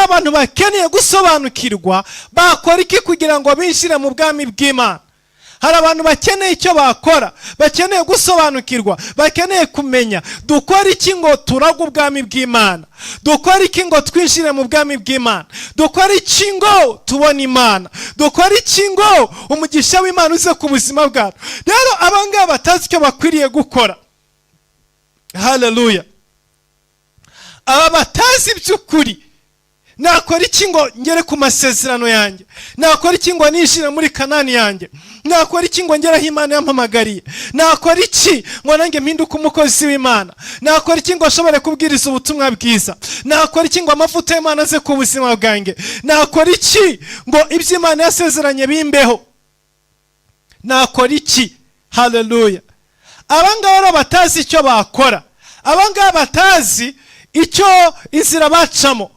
Abantu bakeneye gusobanukirwa bakora iki kugira ngo binjire mu bwami bw'Imana. Hari abantu bakeneye icyo bakora, bakeneye gusobanukirwa, bakeneye kumenya: dukora iki ngo turage ubwami bw'Imana? Dukora iki ngo twinjire mu bwami bw'Imana? Dukora iki ngo tubone Imana? Dukora iki ngo umugisha w'Imana uze ku buzima bwacu? Rero abangaba batazi icyo bakwiriye gukora, haleluya, aba batazi iby'ukuri: nakora iki ngo ngere ku masezerano yanjye? Nakora iki ngo ninjire muri Kanani yanjye? Nakora iki ngo ngere aho Imana yampamagariye? Nakora iki ngo nanjye mpinduke umukozi w'Imana? Nakora iki ngo nshobore kubwiriza ubutumwa bwiza? Nakora iki ngo amavuta y'Imana aze ku buzima bwanjye? Nakora iki ngo ibyo Imana yasezeranye bimbeho? Nakora iki? Haleluya. Abangaba rero batazi icyo bakora, abangaba batazi icyo inzira bacamo.